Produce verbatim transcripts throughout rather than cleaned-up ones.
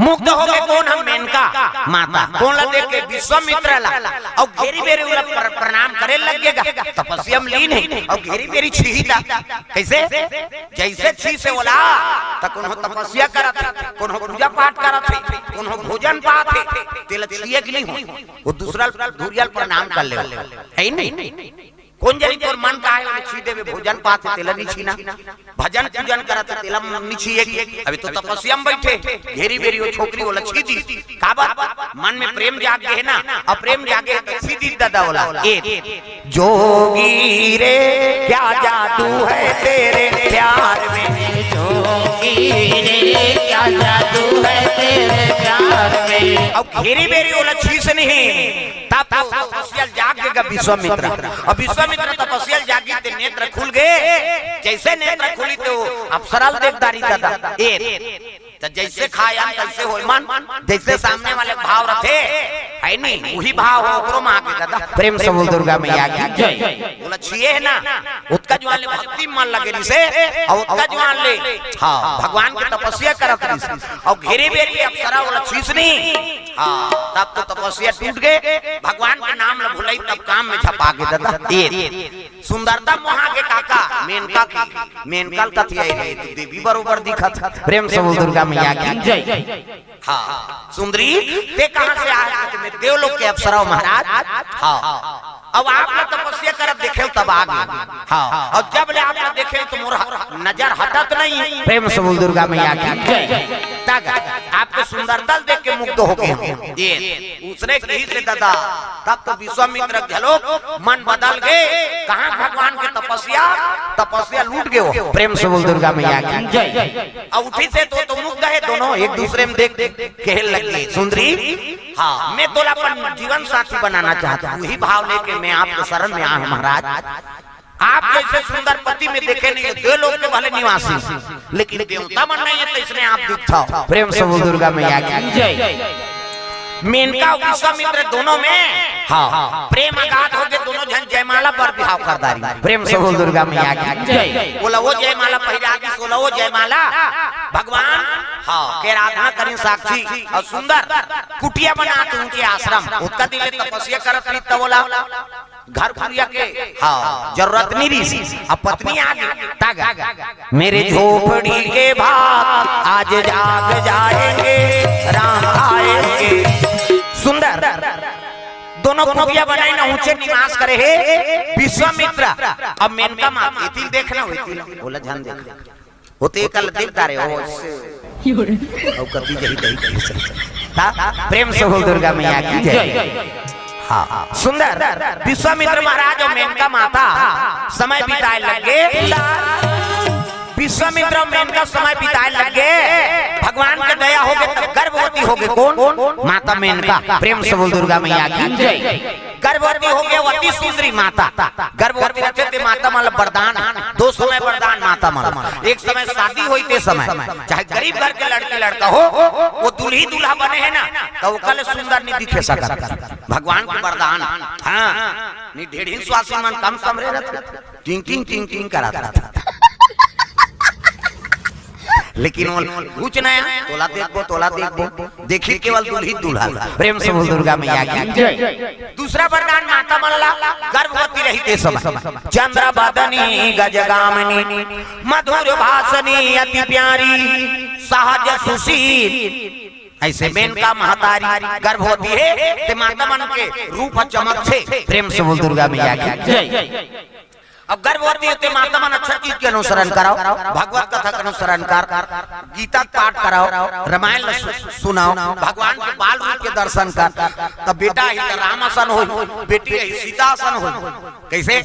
मुग्ध होगे कोन ह? मेनका माता। कोन ला देख के? विश्वामित्र ला। अउ घेरी बेरी ओला प्र-, प्रणाम करे लग गे गा। तपस्या म लीन हे अउ घेरी बेरी छीही दा। कइसे? जइसे छीसे ओला, त कोनो तपस्या करत हे, कोनो पूजा पाठ करत हे, कोनो भोजन पात हे, तेला छीये के नइ होय। ओ दूसरा धुरिया ल प्रणाम कर ले, हे नहीं? कोन जनी तोर मन का हे, ओला छी देबे, भोजन पात हे, तेला नइ छीना। भजन पूजन करत हे, तेला नइ छीये। अभी तो तपस्या म बइठे, घेरी बेरी ओ छोकरी ओला छी दिस। काबर? मन में प्रेम जाग गे हे ना, अउ प्रेम जागे हे त छी दिस ददा ओला। ए जोगी रे, क्या जादू है तेरे प्यार में। जोगी रे, क्या जादू है तेरे प्यार में। अउ घेरी बेरी ओला छीस नहीं, तब तो तपस्या ल जाग गे गा विश्वामित्र। अउ विश्वामित्र तपस्या ल जागिस ते नेत्र खुल गे। जइसे नेत्र खुलिस ते ओ अप्सरा ल देख डारिस ददा। ए, त जइसे खाय अन्न तइसे होय मन, जइसे सामने वाले के भाव रथे, हे नहीं, उही भाव हो ओकरो म आगे ददा। प्रेम से बोल दुर्गा मैया की जय। ओला छीये हे ना, ओतका जुवार ले भक्ति मन लगे रिहिसे, अउ ओतका जुवार ले, हाँ, भगवान के तपस्या करत रिहिसे, अउ घेरी बेरी अप्सरा ओला छीस नहीं, हाँ, तब तो तपस्या टूट गे, भगवान के नाम ल भुलाइस, तब काम में झपा गे ददा। ए सुंदरता मोहा गे काका, मेनका के, मेनका ल कथी आय रे, तू देवी बरोबर दिखत। प्रेम से बोल दुर्गा मैया की जय। हाँ, सुंदरी, ते कहाँ से आय? मैं देवलोक के अप्सरा हूँ महाराज। हाँ, अब आप ला तपस्या करत देखेंव तब आ गेंव। हाँ, अउ जब ले आप ला देखेंव त मोर ह-, नजर हटत नहीं। प्रेम से बोल दुर्गा मैया की जय। तब आपके सुंदरता ल देख के मुग्ध हो गेंव। ए उसने कहिस हे ददा, तब तो विश्वामित्र घलो मन बदल गे। कहाँ भगवान के तपस्या, तपस्या ल उठ गे ओ। प्रेम से बोल दुर्गा मैया की जय। अउ उठिस हे तो, तो मुग्ध हे दोनों, एक दूसरे म देख, देख कहे लगे, सुंदरी, हाँ, मैं तोला अपन जीवन साथी बनाना चाहत हूँ, उही भाव लेके मैं आपके शरण में आय हूँ महाराज। आप जइसे सुंदर पति मैं देखे नहीं हूँ, देवलोक के भले निवासी हूँ, लेकिन देवता मन नहीं हे, तइसने आप दिखथव। प्रेम से बोल दुर्गा मैया की जय। मेनका अउ विश्वामित्र दोनों में, हाँ, प्रेम अगाध हो गे, दोनों झन जयमाला बर बिहाव कर डारिन। प्रेम से बोल दुर्गा मैया की जय। ओला ओ जयमाला पहिरा दिस, ओला ओ जयमाला। भगवान, हाँ, के आराधना करिन साक्षी अउ सुंदर कुटिया बनात हे उनके आश्रम। ओतका दिन ले तपस्या करत रिहिस त ओला घर कुरिया के, हाँ, जरूरत नइ रिहिस। अब पत्नी आ गे, तब मेरे झोपड़ी के भाग आज जाग जाएंगे, राम आएंगे। सुंदर, दोनों कुटिया बनाइन, ऊंचे निवास करे हे विश्वामित्र। अब मेनका माता, एती ल देखना, ओती ल, ओला झन देखना। ओती ल देख डारे हो, अउ कती जही तही तही से। ता, प्रेम से बोल दुर्गा मैया की जय। हाँ, सुंदर, विश्वामित्र महाराज अउ मेनका माता समय बिताय लग गे। विश्वामित्र अउ मेनका समय बिताय लग गे। भगवान के दया हो गे, तब गर्भवती हो गे। कोन? माता मेनका। प्रेम से बोल दुर्गा मैया की जय। गर्भवती हो गे अति सुंदरी माता। गर्भवती रहिथे ते माता मन ल वरदान, दो समय वरदान माता मन ल। एक समय शादी होही ते समय, चाहे गरीब घर के लड़की लड़का हो, ओ दुल्ही दूल्हा बने हे ना, त ओकर ले सुंदर नइ दिखे सकत। भगवान के वरदान। हाँ, नइ ढेढ़िन सुवासिन मन कम समरे रहिथे, टिंग टिंग टिंग टिंग करत रहिथे। लेकिन ओ कुछ नइ, तोला देखबो, तोला देखबो, देखही केवल दुल्ही दूल्हा। प्रेम से बोल दुर्गा मैया की जय। दूसरा वरदान माता मन ला, गर्भवती रहिथे समय, चंद्र बदनी गजगामिनी, मधुर भाषणी अति प्यारी, सहज सुशील। अइसे मेनका महतारी गर्भवती हे, ते माता मन के रूप चमकथे। प्रेम से बोल दुर्गा मैया की जय। अब गर्भवती होथे, माता मन अच्छा चीज के अनुसरण करव, भगवत कथा के अनुसरण कर, गीता के पाठ करव, रामायण ल सु-, सुनव, भगवान के बाल रूप के दर्शन कर। त बेटा ही त राम असन होही, बेटी ही सीता असन होही। कइसे?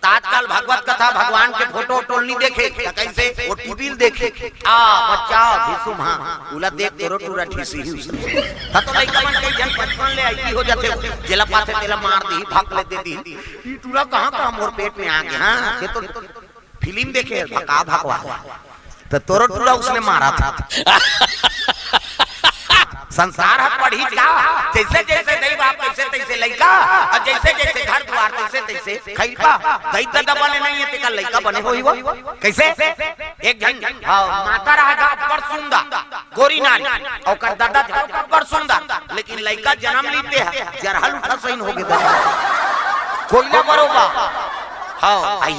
त आजकल भगवत कथा, भगवान के फोटो वोटो ल नइ देखे, त कइसे? ओ टीवी ल देखे। आ, बच्चा, भीसुम, हाँ, उला देख, तोरो टूरा ठीसी ही उसने। त तो लइका मन कई झन बचपन ले अइसे हो जाथे, जेला पाथे तेला मार दिही, भक ले दे दिही। ई टूरा कहाँ, कहाँ मोर पेट में आ गे, हाँ? ये तो फिल्म देखे, भका भकवा। त तोरो टूरा उसने मारा था। संस्कार ह पढ़ी का, जइसे जइसे दई बाप, तइसे तइसे लइका, अउ जइसे जइसे घर दुवार, तइसे तइसे खइबा। दई ददा बने नइ हे, तेकर लइका बने होही वो। कइसे? एक झन, हाँ, माता रहा गा, अब्बड़ सुंदर। गोरी नारी, ओकर ददा घलो अब्बड़ सुंदर, लेकिन लइका जनम लिते हे, जरहल उठा सइन होगे दई। कोइला बरोबर। हाँ, अई,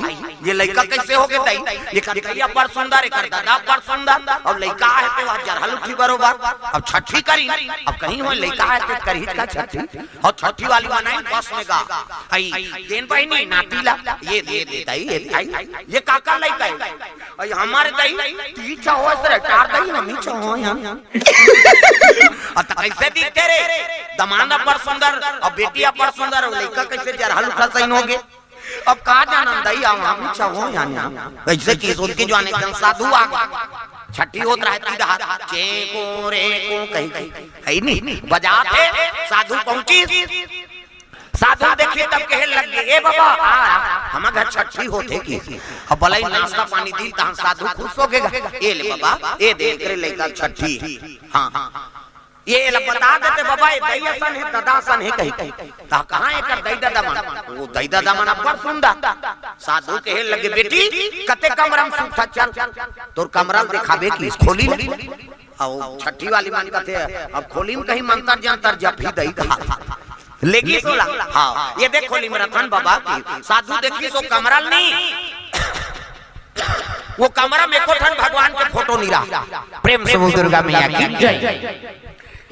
ये लइका कइसे होगे दई? एकर दई अब्बड़ सुंदर, एकर ददा अब्बड़ सुंदर, अउ लइका हे ते ओह जरहल उठी बरोबर। अब छट्ठी करिन, अब कहीं होय लइका हे ते करही का छट्ठी? अउ छट्ठी वाली मन आइन बस में गा, अई, देन बहिनी नाती ला, ये दे, दे दई, ये दे दई, ये काकर लइका हे? अई, हमर दई, तीच होस रे, टार दई, हमी छहो यहाँ। अब त कइसे दिखथे रे? दमांद अब्बड़ सुंदर, अउ बेटी अब्बड़ सुंदर, अउ लइका कइसे जरहल उठा सइन होगे? अब का जानन दई, अब हमी छहो यहाँ। कइसे कि सोच के जो आने एकदम साधु आ गे। छट्ठी होत रहय, तीन डहर, चें कों रे कों कहि, कहि, कहि, हे नी, बजात हे, साधु पहुंचिस। साधु देखिस तब कहे लग गे, "ए बबा, आ, हमर घर छट्ठी होथे कि।" अब बलई नास्ता पानी दिस तहन साधु खुश होगे गा। "ए ले बबा, ए दे, एकरे लइका छट्ठी।" हाँ, हाँ। ये ला बता देते बबा, ये दई असन हे, ददा असन हे कहि। त कहाँ एकर दई ददा मन? ओ दई ददा मन अब्बड़ सुंदर। साधु कहे लगे, "बेटी, कते कमरा में सुतथा, चल, तोर कमरा ल देखाबे कि खोली ले।" अउ छट्ठी वाली मन कथे, "अब खोली में कहीं मंतर जंतर जपही दई का।" लेगिस ओला। हाँ, ये देख खोली में रथन बबा कि साधु देखिस ओ कमरा ल नी, ओ कमरा में एको ठन भगवान के फोटो नी रहय। प्रेम से बोल दुर्गा मैया की जय।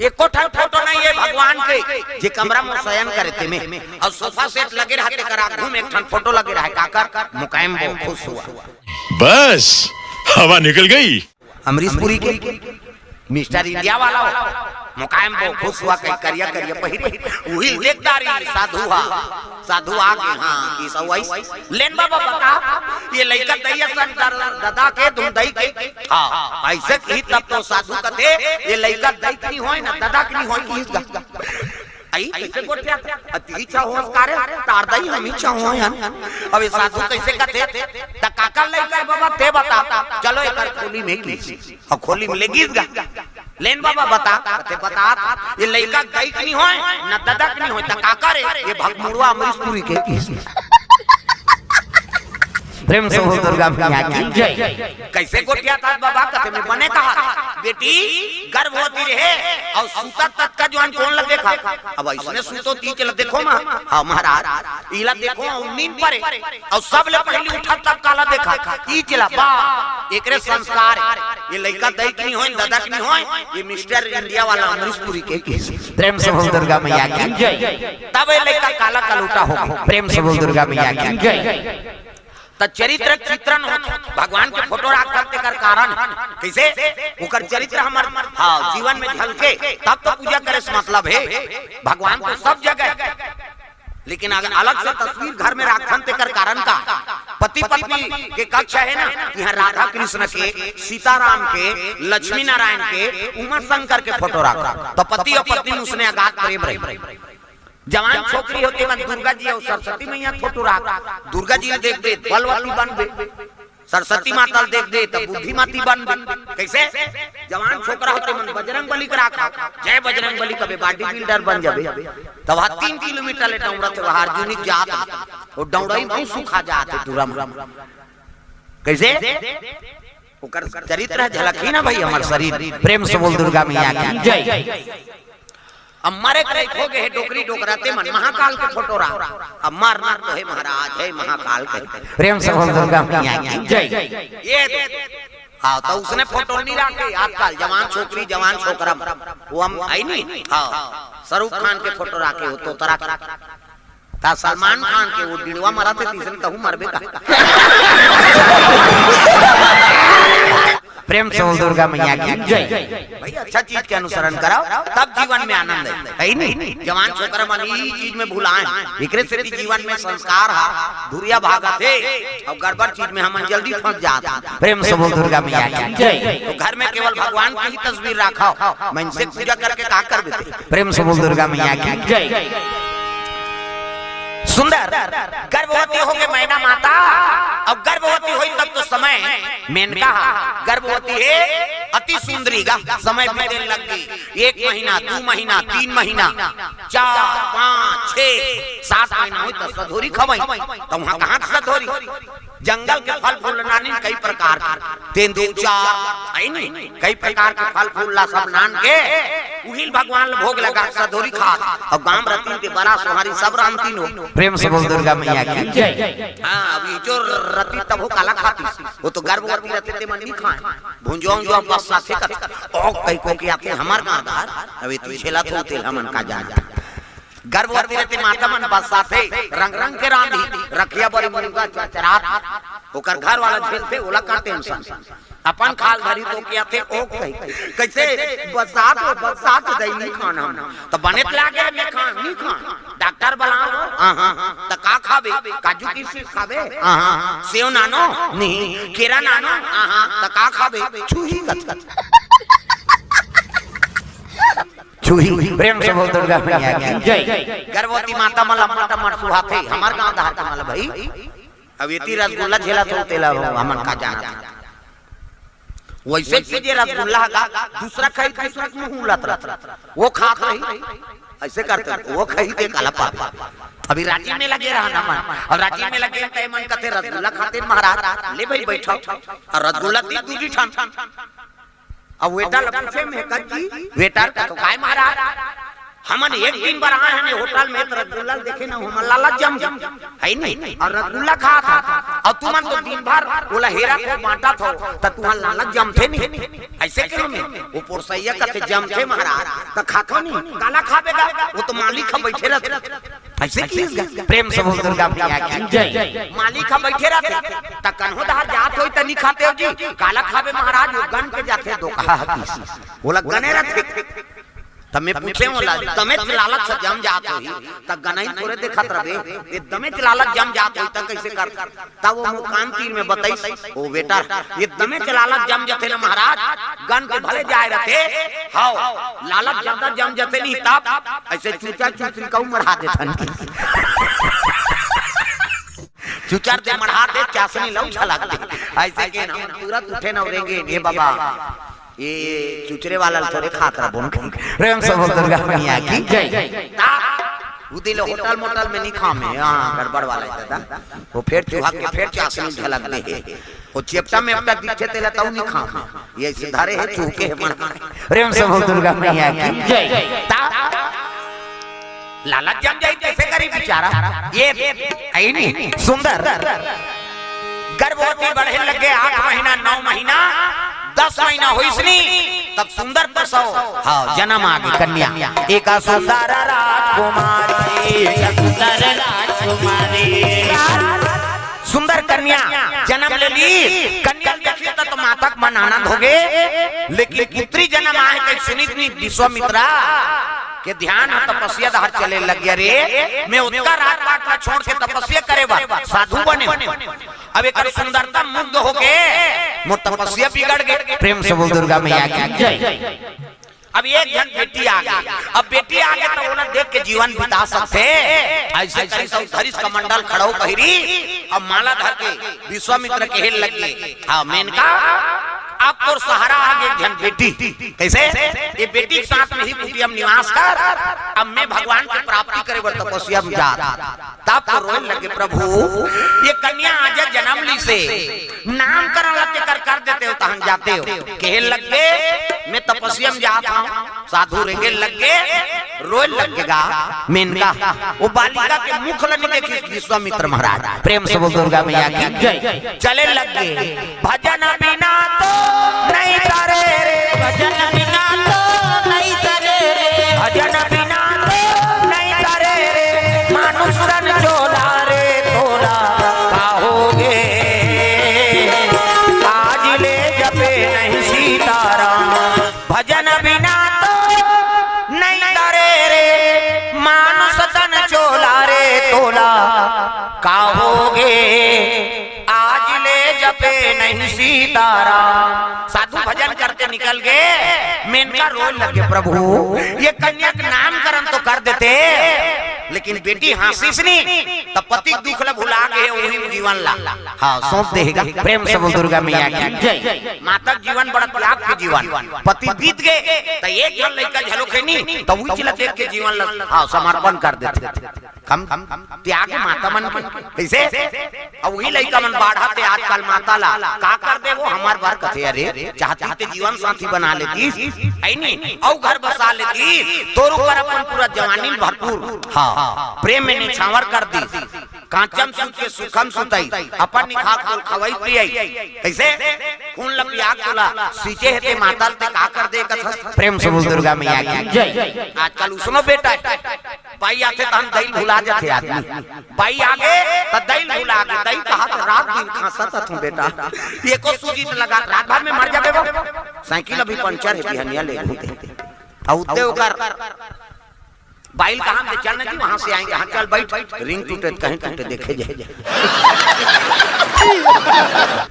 एको ठन फोटो नइ हे भगवान के, जे कमरा में शयन करे तेमे। अउ सोफा सेट लगे रहय, तेकर आगू में एक ठन फोटो लगे रहय, काकर? मुकायम बो खुश हुआ। बस, हवा निकल गई। अमरीश पुरी के, मिस्टर इंडिया वाला हो। मुकायम बो खुश हुआ, कहीं करिया करिया पहिरे। उही देखदारी साधु हा। साधु आ गे, हाँ, कि सवाई। लेन बबा बता, ये लइका दई असन दर-, ददा के, तुम दई के। हाँ, अइसे कही तब तो साधु कथे, ये लइका दई के नी होय ना, ददा के नी होय, किहिस गा। अई, कइसे गोठियाथे? अति छहोस का रे, टार दई हमी छहो हन। अब ये साधु कइसे कथे? त काकर लइका हे बबा, ते बता। चलो एकर खोली में किहिस। अउ खोली में लेगिस गा। लेन बबा बता, कथे बतात, ये लइका दई के नी होय, ना ददा के नी होय, त काकर हे? ये भगमुड़वा अमरीश पुरी के किहिस। प्रेम से बोल दुर्गा मैया की जय। कइसे गोठियाथस बबा, कथे में बने कहा, बेटी गर्भवती रहे अउ सुतत ततका जुवान कोन ल देखा? अब अइसने सुतो तीच ल देखो मा, हाँ महाराज, इला देखो अउ नींद परे, अउ सबले पहिली उठत तब काला देखा, तीच ला बा, एकरे संस्कार हे। ये लइका दई के नी होय, ददा के नी होय, ये मिस्टर इंडिया वाला अमरीश पुरी के किहिस। प्रेम से बोल दुर्गा मैया की जय। तब ये लइका काला कलूटा होगे। प्रेम से बोल दुर्गा मैया की जय। त चरित्र चित्रण होथे, भगवान के फोटो राखथन तेकर कारण कइसे? ओकर चरित्र हमर, हाँ, जीवन में झलके, तब तो पूजा करे से मतलब हे। भगवान तो सब जगह हे, लेकिन अगर अलग से तस्वीर घर में राखथन तेकर कारण का? पति पत्नी के कक्ष हे ना, इहाँ राधा कृष्ण के, सीताराम के, लक्ष्मी नारायण के, उमा शंकर के फोटो राखो, त पति अउ पत्नी में उसने अगाध प्रेम रही। जवान छोकरी होथे मन दुर्गा जी अउ सरस्वती मैया फोटो राख, दुर्गा जी ल देखबे बलवती बनबे, सरस्वती माता ल देखबे त बुद्धिमती बनबे। कइसे? जवान छोकरा होथे मन बजरंग बली के राख, जय बजरंग बली कबे बॉडी बिल्डर बन जाबे। तब वहाँ तीन किलोमीटर ले दौड़त हे, वहाँ अर्जुनी जात हे, वो दौड़ई में सुखा जात हे तुरंत। कइसे? ओकर चरित्र ह झलकही ना भाई, हमर शरीर। प्रेम से बोल दुर्गा मैया की जय। अब मरे के लइक हो गे हे डोकरी डोकरा, ते मन महाकाल के फोटो राख। अब मरना तो हे महाराज, हे महाकाल के। प्रेम से बोल दुर्गा मैया की जय। ये दे। हाँ, त उसने फोटो नहीं राखे। आजकल जवान छोकरी, जवान छोकरा, वो हम आई नहीं। हाँ, शाहरुख खान के फोटो राखे हो तो तरा। त सलमान खान के वो डिड़वा मरत हे, तीसरे तहू मरबे का। प्रेम से बोल दुर्गा मैया की जय। भाई, अच्छा चीज के अनुसरण कराओ, तब जीवन में आनंद हे, हे नहीं? जवान छोकरा मन ई चीज में भुलाए, एकरे सेती जीवन में संस्कार हा धुरिया भागत हे, अउ गड़बड़ चीज में हमन जल्दी फंस जात। प्रेम से बोल दुर्गा मैया की जय। तो घर में केवल भगवान के ही तस्वीर राखव, मनसे पूजा करके का करबे ते? प्रेम से बोल दुर्गा मैया की जय। सुंदर, गर्भवती होगे मैना माता, अब गर्भवती होई तब तो समय मेनका हा, गर्भवती हे अति सुंदरी गा, समय बीते लग गे, एक महीना, दू महीना, तीन महीना, चार, पाँच, छह, सात महीना होई त सधोरी खवई, त वहाँ कहाँ से सधोरी? जंगल के फल फूल ल नानिन कई प्रकार के, तेंदूचा, है नी, कई प्रकार के फल फूल ला सब नान के उहिल भगवान ल भोग लगा के सधोरी खात, अउ गांव रतिन के बरा सोहारी सब रामतिन हो। प्रेम से बोल दुर्गा मैया की जय। हाँ, अब ये जो रति तभो काला खातिस, वो तो गर्भवती रथे ते मन नी खाए, भुंजवा उंजवा बस साथे कथे, ओ कई को के आथे हमर गांव धार, अब ये तू झेला थो तेल हमन का जान। गर्भवती रथे माता मन बस साथे रंग रंग के रांधी, रखिया बरी मुर्गा चरचरात, ओकर घर वाला झेलथे, ओला का टेंशन। अपन खाल धरी तो के आथे, ओ कही, कैसे बसात हो, बसात दई नी खान हम। तो बने त लागे में खान, नी खान। डॉक्टर बलाओ, हाँ, हाँ, हाँ। त का खाबे? काजू किशमिश खाबे? हाँ, हाँ, हाँ। सेव नानो? नहीं। केरा नानो? हाँ, हाँ। त का खाबे? छुही कथी। छुही। प्रेम से बोल दुर्गा मैया की जय। गर्भवती माता मन लम्मा टम्मा सुहाथे, हमर गांव धार के मन भाई। अब एती रसगुल्ला झेला तो तेला हो, हमन का जाना था। वैसे चीजे रसगुल्ला का दूसरा खाई, दूसरा के मुंह उलत रहत, वो खात रही, ऐसे करते रहते, वो खाई दे काला पाप। अभी रांची में लगे रहा ना मन, और रांची में लगे ते मन कथे रसगुल्ला खाते महाराज, ले भाई बैठो, और रसगुल्ला दी दूजी ठान। अब वेटर ल पूछे में कत जी, वेटर का तो काय महाराज, हमन एक दिन बर आए हन होटल में, त रसगुल्ला देखे ना, हमन लालच जम, जम, है नी? और रसगुल्ला खात हन, और तुमन तो दिन भर ओला हेरा को बांटत हो, त तुमन लालच जमथे नी? ऐसे कहे में, वो पोरसैया कथे जमथे महाराज, त खाथो नी, काला खाबे गा, वो तो मालिक ह बैठे रहथे। ऐसे किहिस गा? प्रेम से बोल दुर्गा मैया की जय। मालिक ह बैठे रहथे, त कन्हो डहर जात होई त नी खाते हो जी, काला खाबे महाराज, वो गन के जाथे दोकहा ह किहिस। ओला गने रहथे। त मैं पूछे ओला, दमेच लालच से जम जात होही, त गनई थोरे देखत रहबे, ये दमेच लालच जम जात होही, त कैसे कर? तब वो मुकान तीर में बताइस, ओ वेटर, ये दमेच लालच जम जथे ना महाराज, गन के भले जाए रहथे, हव, लालच ज्यादा जम जथे नहीं तब, ऐसे चूचा चूचरी कहू मढ़ा देथन। चुचर दे, मढ़ा दे, चासनी लऊ छलक दे। ऐसे के हम तुरंत उठे न रेंगे, ए बाबा, ये चुचरे वाला ल थोरे खात रह बोन। प्रेम से बोल दुर्गा मैया की जय। ता, उदी ले होटल मोटल में नहीं खामे, हाँ, गड़बड़ वाला है दादा। वो फेर चुहा के फेर चासनी झलक दे हे। वो चेपटा में अब तक दिखे तेला तऊ नहीं खामे। ये ऐसे धरे हे, चूके हे मन। प्रेम से बोल दुर्गा मैया की जय। ता, लालच जम जाई, कैसे करी बेचारा? ये है नी सुंदर। गर्भवती बढ़े लगे, आठ महीना, नौ महीना, दस महीना होइस नी, तब सुंदर प्रसव, हाँ, जन्म आ गे कन्या। एका सुंदर राजकुमारी, सुंदर राजकुमारी। सुंदर कन्या जन्म ले ली। कन्या देखी त, त माता के मन आनंद हो गे, लेकिन पुत्री जन्म आए के सुनित नी विश्वामित्रा के ध्यान ह तपस्या डहर चले लग गया। रे, मैं ओतका राजपाट ला छोड़ के तपस्या करे बर साधु बने हूँ। अब एकर सुंदरता मुग्ध होके मोर तपस्या बिगड़ गे। प्रेम से बोल दुर्गा मैया की जय। अब एक झन बेटी आ गे, अब बेटी आ गे त ओला देख के जीवन बिता सकथे। ऐसे करी सब धरिस कमंडल खड़ाऊ पहिरी, अब माला धर के विश्वामित्र कहे लग गे, हाँ मेनका, अब तोर सहारा आ गे एक झन बेटी। कैसे? ये बेटी के साथ में ही कुटिया में निवास कर, अब मैं भगवान के प्राप्ति करे बर तपस्या में जात। तब तो रोए लगे, प्रभु, ये कन्या आज जन्म लीसे, नामकरण ला तेकर कर देते हो, तहन जाते हो। कहे लग गे, मैं तपस्या में जात हूँ, साधु रेंगे लग गे, रोए लग गे गा। मेनका, वो बालिका के मुख ला नहीं देखी विश्वामित्र महाराज। प्रेम से बोल दुर्गा मैया की जय। चले लग गे, भजन बिना तो नहीं तरे रे, भजन बिना तो नहीं तरे रे, भजन बिना तो नहीं तरे रे, मानुष तन चोला रे तोला का होगे, आज ले जपे नहीं सीताराम। भजन बिना तो नहीं तरे रे, मानुष तन चोला रे तोला का होगे, आज ले जपे नहीं सीताराम। साधु भजन करते निकल गे, मेनका रोए लगे, प्रभु, ये कन्या के नामकरण तो कर देते, लेकिन बेटी हाँसिस नी, त पति के दुख ला भुला गे, वही जीवन ला, हाँ, सौंप देगा। प्रेम से बोल दुर्गा मैया की जय। माता के जीवन बड़ा त्याग के जीवन, पति बीत गे, त एक झन लइका झलो के नी, त उही ला देख के जीवन ला, हाँ, समर्पण कर देते। हम त्याग माता मन के। कइसे? अब वही लइका मन बाढ़त हे आजकल माता ला, का कर देबो हमर बर कथे, अरे चाहती ते जीवन साथी बना लेतीस, है नी, अउ घर बसा लेतीस, तोर ऊपर अपन पूरा जवानी भरपूर, हाँ, प्रेम में निछावर कर दीस। कांचम सूत के सुखम सुतई, अपन निखा को खवई पियई। कइसे? खून ल पिया के तोला सींचे हे ते माता ल, ते का कर दे कथस? प्रेम से बोल दुर्गा मैया की जय। आजकल उसनो बेटा हे, बाई आथे तहन दई ल भुला जाथे आदमी। बाई आगे त दई ल भुला गे, दई कहा त रात दिन खांसत हथों बेटा, एको सूजी त लगा, रात भर में मर जाबे वो। साइकिल अभी पंचर हे, बिहनिया ले घूमते। अउ ते ओकर बाई ल कहा दे, चल ना जी, वहां से आएंगे। हाँ, चल बैठ, रिंग टूटे त कहीं टूटे, देखे जाए।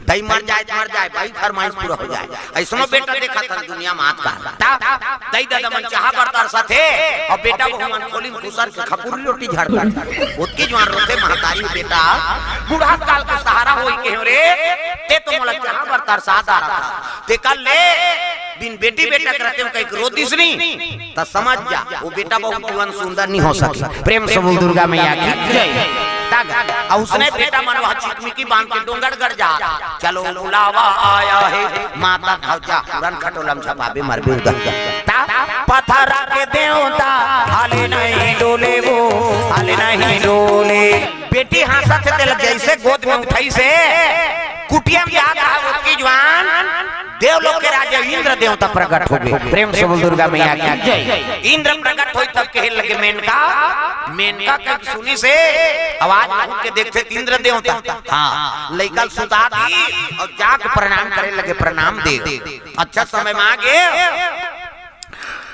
दई मर जाए त मर जाए, बाई फरमाइश पूरा हो जाए। अइसनो बेटा देखत हन दुनिया में आजकल। ता, दई ददा मन चाहा बर तरसत हे, अउ बेटा बहू मन खोली में खुसर के खपुरी रोटी झाड़त हे। ओतकी जुवान रोथे महतारी, बेटा, बूढ़ा काल के सहारा होई कहेंव रे, ते तो मोला चाहा बर तरसा डारत हस। तेकर ले बिन बेटी बेटा के रते कहिके रो दिस नी, त समझ जा, वो बेटा बहू जीवन सुंदर नहीं हो सके। प्रेम से बोल दुर्गा मैया की जय। तब, अउ उसने बेटा मन वह चिकमिकी बांध के डोंगरगढ़ जा, चलो बुलावा आया है, माता धाव जा, उड़न खटोलम छपाबे मरबे उधर। ता, पथरा के देवता, हाले नहीं डोले वो, हाले नहीं डोले। बेटी हाँसत हे, तेला जइसे गोद में उठाइस हे, कुटिया में जात हे, ओतकी जुवान देवलोक के राजा इंद्र देवता प्रकट हो गे। प्रेम से बोल दुर्गा मैया की जय। इंद्र प्रकट होइस तब कहे लगे मेनका, मेनका कहिके सुनिस हे, आवाज उठ के देखथे त इंद्र देवता। हाँ, लइका ल सुता दी अउ जाके प्रणाम करे लगे, प्रणाम देव, अच्छा समय में आ गे,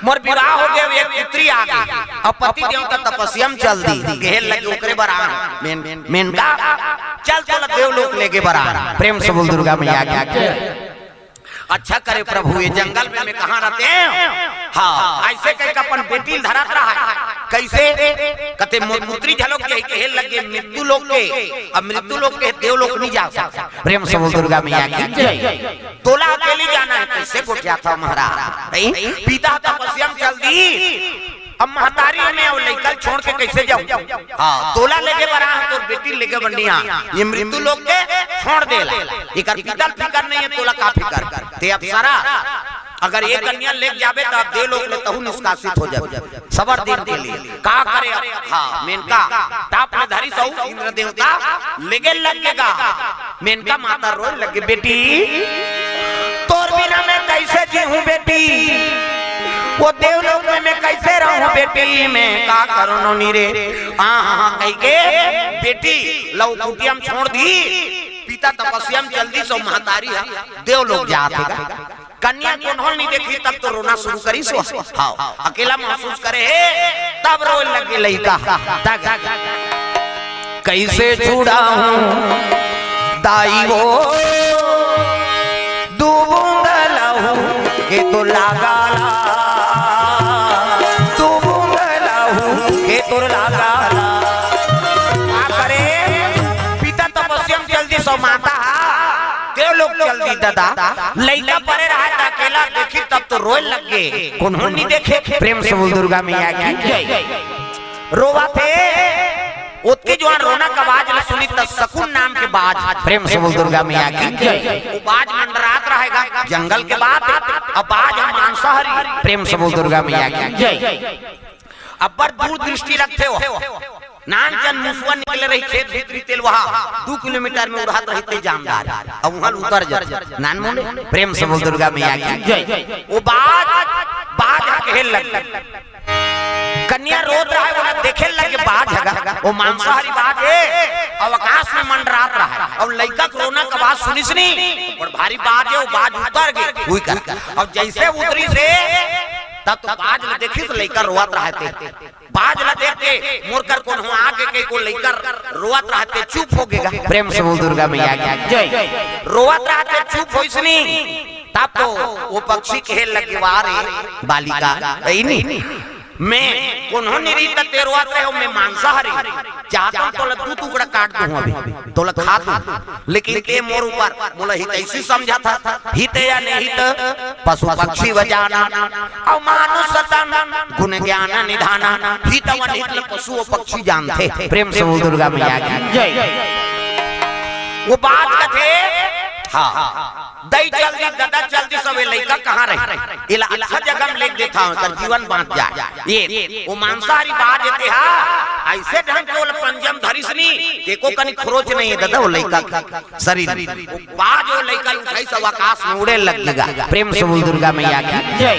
मोर विवाह हो गे, एक पुत्री आ गे, अउ पति देवता तपस्या में चल दी, कहे लगे ओकरे बर आन। मेन, मेनका, चल तोला देवलोक लेगे बर आन। प्रेम से बोल दुर्गा मैया की जय। अच्छा करे प्रभु, ये जंगल में मैं कहाँ रहते हैं? हाँ, अइसे कहिके अपन बेटी ल धरत रहा। कइसे? कथे मोर पुत्री घलोक जाही, कहे लगे मृत्यु लोक के, अब मृत्यु लोक के देवलोक नहीं जा सकता। प्रेम से बोल दुर्गा मैया की जय। तोला अकेली जाना हे, कइसे गोठियाथव महाराज? नहीं? पिता तपस्या में चल दी, अब महतारी में अउ लइका ल छोड़ के कइसे जाहूं? हाँ, तोला लेगे बर आए हंव, तोर बेटी ल लेगे बर नइ आए हंव। ये मृत्यु लोक के छोड़ दे ला। एकर पिता ल फिकर नहीं हे, तोला का फिकर? ते अप्सरा, अगर ये कन्या लेगे जाबे त देवलोक ले तहूं निष्कासित हो जाबे सबर दिन के लिए। का करे अब? हाँ, मेनका ताप ले धरिस अउ इंद्र देवता लेगे लग गे गा। मेनका माता रोए लगे, बेटी, तोर बिना मैं कइसे जीहूं बेटी, वो देवलोक में मैं कइसे रहूं बेटी, मैं का करूं नोनी रे? हाँ, हाँ, हाँ, कहिके बेटी ल कुटिया में छोड़ दी, पिता तपस्या में चल दिस अउ महतारी ह देवलोक जात हे गा। कन्या कोनो ल नइ देखिस तब तो रोना शुरू करिस। हाँ, अकेला महसूस करे हे, तब रोए लगे लइका। तब कइसे छुड़ाहूं दाई वो दू बूंद लहू के तोर लागा ला, दू बूंद लहू के तोर लागा ला। का करे? पिता तपस्या में चल दिस अउ माता देवलोक चल दी ददा। लइका परे रहा त अकेला देखिस तब तो रोए लग गे, कोनो ल नइ देखे। प्रेम से बोल दुर्गा मैया की जय। रोवत हे, ओतके जुवान रोना के आवाज ल सुनिस त शकुन नाम के बाज। प्रेम से बोल दुर्गा मैया की जय। वो बाज मंडरात रहे गा, जंगल के बात, अब बाज ह मांसाहारी। प्रेम से बोल दुर्गा मैया की जय। अब्बड़ दूरदृष्टि रखथे वो। नान चन मुसवा निकले रही खेत भीतरी तेल वहा दू किलोमीटर में उड़ात रही ते जामदार। अब उहां उतर जाथे। नान मुंडे प्रेम से बोल दुर्गा मैया की जय। वो बाज, बाज ह कहे लग। कन्या रोत रहा हे, ओला देखे लगे बाज ह गा। वो मांसाहारी बाज हे, अउ आकाश में मंडरात रहा हे। अउ लइका के रोना के आवाज सुनिस नी, अउ भारी बाज हे, वो बाज उतर गे। उही कर। अउ जइसे उतरिस हे, तब तो बाज ल देखिस लइका रोवत रहा हे ते। बाज ल देख के मोर कर कोनो आगे के को लइका रोवत रहा हे ते चुप हो गे गा। प्रेम से बोल दुर्गा मैया की जय। रोवत रहा हे ते चुप होइस नी, तब तो वो पक्षी कहे लगे, "वाह रे बालिका, अइनी।" मैं कोनो निरीत तेरवा ते हो, मैं मांसाहारी। चाहत हूं तोला दू टुकड़ा काट दूं अभी, तोला खा दूं, लेकिन ते मोर ऊपर मोला हितैषी समझत हस, हित या निहित, पशु पक्षी व जाना, अउ मानुष तन गुण ज्ञान निधाना। हित व निहित ल पशु अउ पक्षी जानथे। प्रेम से बोल दुर्गा मैया की जय। वो बात कथे, हाँ, दई चल दी, ददा चल दी, सब ये लइका कहाँ रही? एला अच्छा जगह में लेग देथंव, एकर जीवन बांच जाय। ये, वो मांसाहारी बाज एते हा, अइसे ढंग के ओला पंजा म धरिस नी, एको कनी खरोच नहीं हे ददा, वो लइका के शरीर। वो बाज वो लइका ल उठाइस अउ आकाश में उड़े लग गे गा। प्रेम से बोल दुर्गा मैया की जय।